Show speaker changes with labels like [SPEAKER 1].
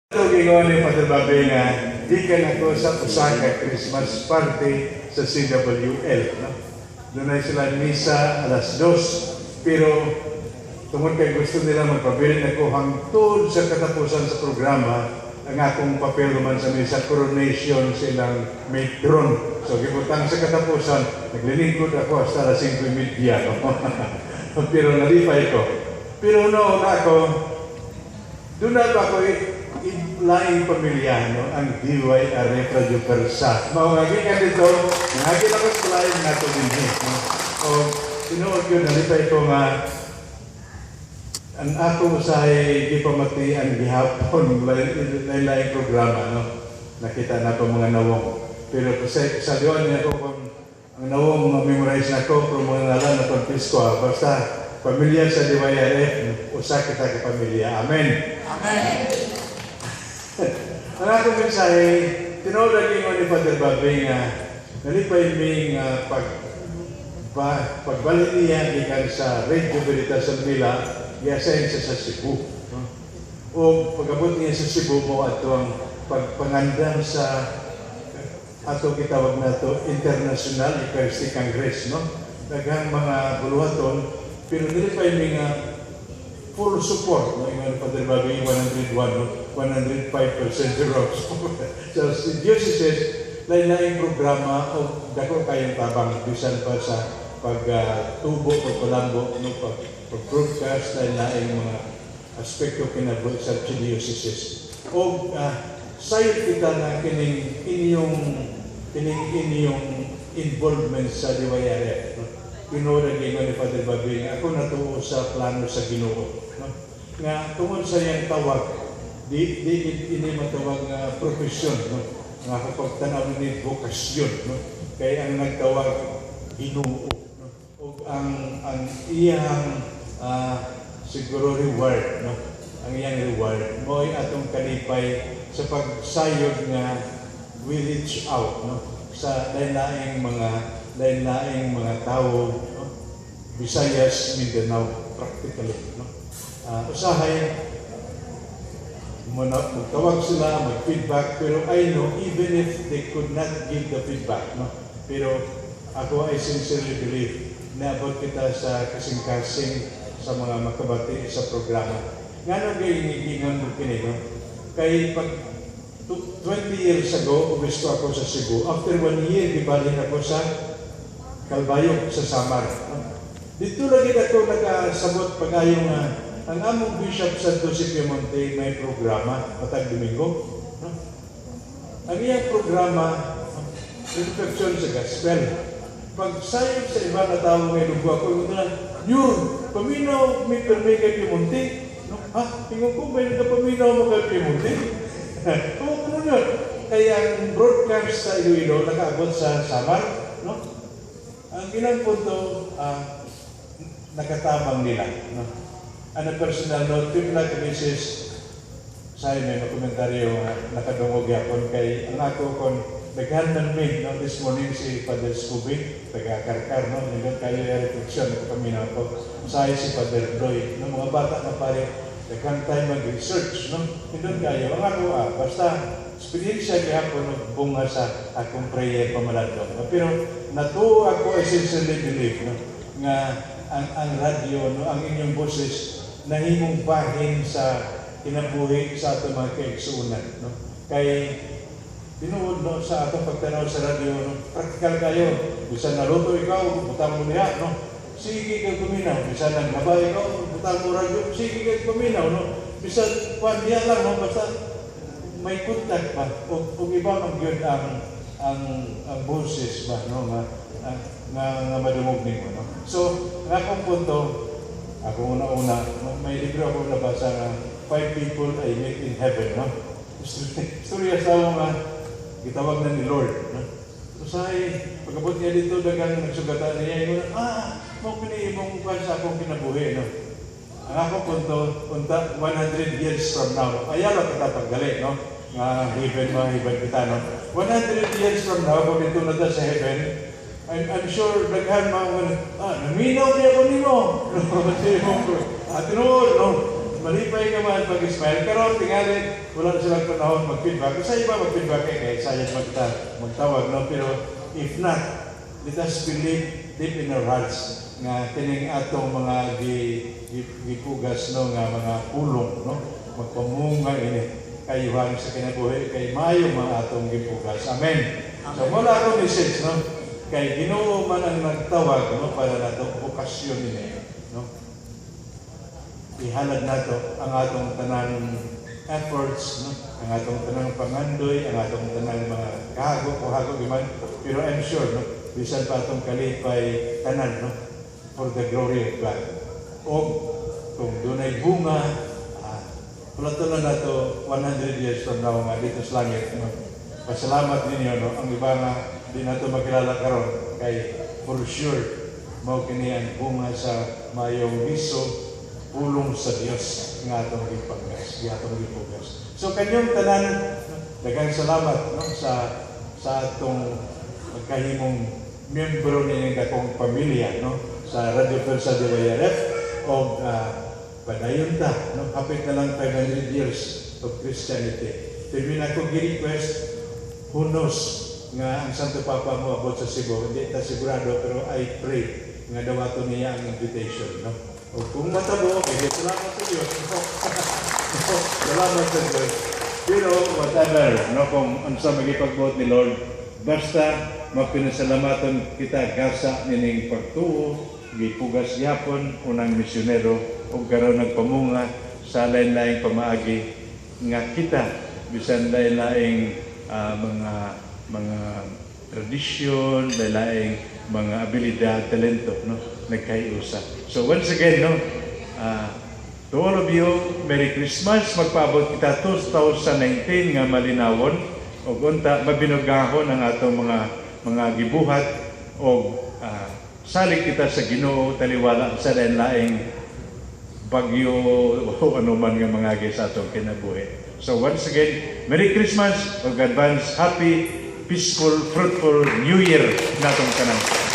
[SPEAKER 1] Ito gingon ni Father Bobby nga gikan ako sa usa ka Christmas party sa CWL. No? Dunay sila misa alas 2, pero tungod kay gusto nila magpabilin ako hangtod sa katapusan sa programa, ang akong papel naman sa misa, coronation silang matron. So gibutang sa katapusan, naglilingkod ako hasta alas 5:30. No? Pero nalipay ko. Pero noon ako, doon na ba ako laing pamilya, no, ang DYRF Radio Persa. Mao nga gikan dito, nangagi ako sa laing nato dinhi, no. O tinuod yun, nalipay ko nga ang ako usahay gipamatian gihapon lain-laing programa, no. Nakita na ko mga nawong. Pero sa diwan niya ako kung ang nawong ma-memorize na ko, pero mga ngalan na confuse ko, ah. Basta pamilya sa DYRF, usa kita ka pamilya. Amen.
[SPEAKER 2] Amen.
[SPEAKER 1] Ang akong mensahe, tinuod lagi mo ni Father Bobby nga nalipay mi nga pagbalhin niya gikan sa Radio Veritas sa Manila, gi-assign siya sa Cebu. No? O pag-abot niya sa Cebu, mo ato ang pagpangandam sa ato gitawag nato International Eucharistic Congress, no? Daghang mga buluhaton, pero nalipay mi nga full support, no? Ingon ni Father Bobby, 101, no? 105% zero support. So, si dioceses, lain-laing programa o dako kayong tabang bisan pa sa pagtubo, pagpalambo, no, pag-broadcast, lain-laing mga aspekto kinabuhi sa dioceses. O sayop kita na kining inyong involvement sa DYRF. No? Tinuod ang ingon ni Father Bobby nga ako natuo sa plano sa Ginoo. No? Nga tungod sa iyang tawag, di ini matawag nga profesyon, no? Nga kapag tanaw ni bokasyon, no? Kay ang nagtawag Ginoo, no? Ug ang iyang siguro reward, no? Ang iyang reward mo'y atong kalipay sa pagsayod nga we reach out, no, sa lain-laing mga tao, no? Visayas, Mindanao practically, no? Usahay muna magtawag sila, mag-feedback, pero I know even if they could not give the feedback, no, pero ako, I sincerely believe na abot kita sa kasing-kasing sa mga makabati sa programa. Ngano kay giingon mo kini, no? Kay pag 20 years ago, umisto ako sa Cebu. After one year, gibalhin ako sa Calbayog, sa Samar. No? Dito lagi ako nakasabot pag-ayo nga ang among bishop sa Dose Piemonte may programa matag Domingo. No? Ang iyang programa, reflection sa gospel. Pag sayop sa iba na tao nga dugo ako, ingon nila, "Yun, paminaw mi permi kay Piemonte." No? Ha? Ingon ko, may nagpaminaw mo kay Piemonte? Oo, ano yun? Kaya ang broadcast sa Iloilo nakaabot sa Samar, no? Ang ilang punto, nakatabang nila. No? On a personal note, people like Mrs. Say may makomentaryo nga nakadungog yapon kay ang ako kon daghan man mi, no? This morning si Father Scooby taga Karkar, no, nindot kayo yung refleksyon, nakapaminaw ko. Say si Father Doy, no, mga bata na pare daghan time mag-research, no, nindot kayo. Ang ako, basta eksperyensya gihapon bunga sa akong prayer pamalandong, no? Pero natuo ako, I sincerely believe, no, nga ang radyo, no, ang inyong boses nahimong bahin sa kinabuhi sa atong mga kaigsuonan, no? Kay tinuod, no, sa atong pagtanaw sa radyo, no, practical kayo. Bisan naluto ikaw, butang mo niya, no? Sige kag paminaw. Bisan naglaba ikaw, butang mo radyo, sige kag paminaw, no? Bisan kwan diya lang, no, basta may contact ba o iba man gyud ang boses ba, no, nga madungog nimo, no? So ang akong punto, ako una-una, may libro ako nabasa nga "Five People I Meet in Heaven", no? Istorya sa nga gitawag na ni Lord, no? Usahay pagabot niya dito, daghang nagsugatan niya, ingon, "Mao kini imong kwan sa akong kinabuhi", no? Ang akong punto, punta 100 years from now, ayaw lang kita paggali, no, nga heaven, mga heaven kita, no? 100 years from now, kung dito na ta sa heaven, I'm sure daghan mga naminaw niya ko nimo, no? Tinuod, no? Malipay ka man pag-smile. Karon tingali wala na silang panahon mag-feedback. Sa iba mag-feedback kay sayang magtawag, no? Pero if not, let us believe deep in our hearts nga kining atong mga gipugas, no, nga mga pulong, no, magpamunga ini kayuhan sa kinabuhi kay maayo mga atong gipugas. Amen. So mao na ako message, no, kay Ginoo man ang nagtawag, no, para nato bokasyon ini, no. Ihalad nato ang atong tanang efforts, no, ang atong tanang pangandoy, ang atong tanang mga kahago, kung hago man, pero I'm sure, no, bisan pa atong kalipay tanan, no, for the glory of God. O kung dunay bunga, na nato 100 years from now nga dito sa langit, no. Pasalamat ninyo, no, ang iba nga di nato makilala karon kay for sure mao kini ang bunga sa mayong biso pulong sa Dios nga atong gipanggas, nga atong gipugas. So kanyong tanan, daghang salamat, no, sa atong magkahimong miyembro nining dakong pamilya, no, sa Radio Persa DYRF og padayon ta, no, hapit na lang 500 years of Christianity. Pero ako gi-request, who knows nga ang Santo Papa mo abot sa Cebu, hindi ta sigurado, pero I pray nga dawaton niya ang invitation, no. O kung matabo, okay, salamat sa Diyos. Salamat sa Diyos. Pero whatever, no, kung unsa magipagbuot ni Lord, basta mapinasalamaton kita gasa nining pagtuo, gipugas gyapon unang misyonero ug karon nagpamunga sa lain-laing pamaagi nga kita bisan lain-laing mga tradisyon, lain-laing mga abilidad, talento, no, nagkaiusa. So once again, no, to all of you, Merry Christmas. Magpaabot kita 2019 nga malinawon ug unta mabinugahon ang atong mga gibuhat og salig kita sa Ginoo taliwala sa lain-laing bagyo o ano man nga mga sa atong kinabuhi. So once again, Merry Christmas ug advance happy, peaceful, fruitful New Year natong tanan.